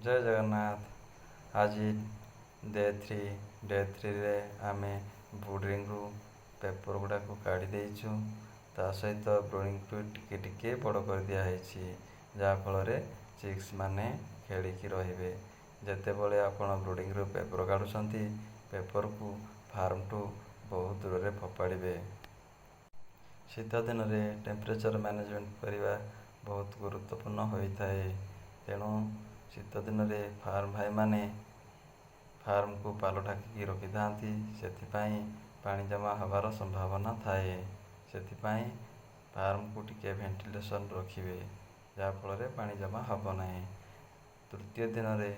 ଜୟ ଜଗନ୍ନାଥ। ଆଜି day 3। Day 3ରେ ଆମେ ବ୍ରୁଡ଼ିଂରୁ paper ଗୁଡ଼ାକୁ କାଢ଼ି ଦେଇଛୁ। ତା ସହିତ ବ୍ରୁଡ଼ିଂକୁ ଟିକେ ଟିକେ ବଡ଼ କରିଦିଆହେଇଛି, ଯାହାଫଳରେ ଚିକ୍ସ ମାନେ ଖେଳିକି ରହିବେ। ଯେତେବେଳେ ଆପଣ ବ୍ରୁଡ଼ିଂରୁ ପେପର୍ କାଢ଼ୁଛନ୍ତି, ପେପର୍କୁ ଫାର୍ମଠୁ ବହୁତ ଦୂରରେ ଫୋପାଡ଼ିବେ। ଶୀତ ଦିନରେ ଟେମ୍ପରେଚର୍ ମ୍ୟାନେଜମେଣ୍ଟ କରିବା ବହୁତ ଗୁରୁତ୍ୱପୂର୍ଣ୍ଣ ହୋଇଥାଏ। ତେଣୁ ଶୀତ ଦିନରେ ଫାର୍ମ ଭାଇମାନେ ଫାର୍ମକୁ ପାଲ ଢାଙ୍କିକି ରଖିଥାନ୍ତି, ସେଥିପାଇଁ ପାଣି ଜମା ହେବାର ସମ୍ଭାବନା ଥାଏ। ସେଥିପାଇଁ ଫାର୍ମକୁ ଟିକେ ଭେଣ୍ଟିଲେସନ୍ ରଖିବେ, ଯାହାଫଳରେ ପାଣି ଜମା ହେବ ନାହିଁ। ତୃତୀୟ ଦିନରେ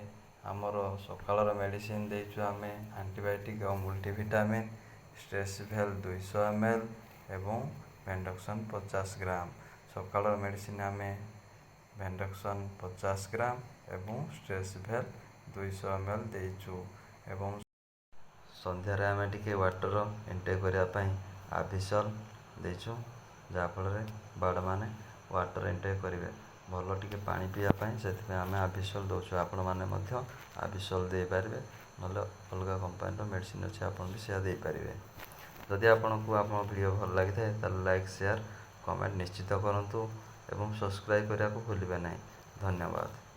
ଆମର ସକାଳର ମେଡ଼ିସିନ ଦେଇଛୁ ଆମେ, ଆଣ୍ଟିବାୟୋଟିକ୍ ଆଉ ମଲ୍ଟିଭିଟାମିନ୍, ଷ୍ଟ୍ରେସଭେଲ୍ 200 ଏମ୍ ଏଲ୍ ଏବଂ ଭେଣ୍ଡକ୍ସନ୍ 50 ଗ୍ରାମ। ସକାଳର ମେଡ଼ିସିନ ଆମେ ଭେଣ୍ଡକ୍ସନ୍ 50 ଗ୍ରାମ ଏବଂ ଷ୍ଟ୍ରେସଭେଲ୍ 200 ଏମ୍ ଏଲ୍ ଦେଇଛୁ ଏବଂ ସନ୍ଧ୍ୟାରେ ଆମେ ଟିକେ ୱାଟର ଇନଟେକ୍ କରିବା ପାଇଁ ଆଭିସଲ୍ ଦେଇଛୁ, ଯାହାଫଳରେ ବାର୍ଡ଼ମାନେ ୱାଟର ଇନଟେକ୍ କରିବେ ଭଲ ଟିକେ ପାଣି ପିଇବା ପାଇଁ। ସେଥିପାଇଁ ଆମେ ଆଭିସଲ୍ ଦେଉଛୁ। ଆପଣମାନେ ମଧ୍ୟ ଆଭିସଲ୍ ଦେଇପାରିବେ, ନହେଲେ ଅଲଗା କମ୍ପାନୀର ମେଡ଼ିସିନ ଅଛି, ଆପଣ ବି ସେୟା ଦେଇପାରିବେ। ଯଦି ଆପଣଙ୍କୁ ଆମ ଭିଡ଼ିଓ ଭଲ ଲାଗିଥାଏ, ତାହେଲେ ଲାଇକ୍, ସେୟାର, କମେଣ୍ଟ ନିଶ୍ଚିତ କରନ୍ତୁ ଏବଂ ସବସ୍କ୍ରାଇବ୍ କରିବାକୁ ଭୁଲିବେ ନାହିଁ। ଧନ୍ୟବାଦ।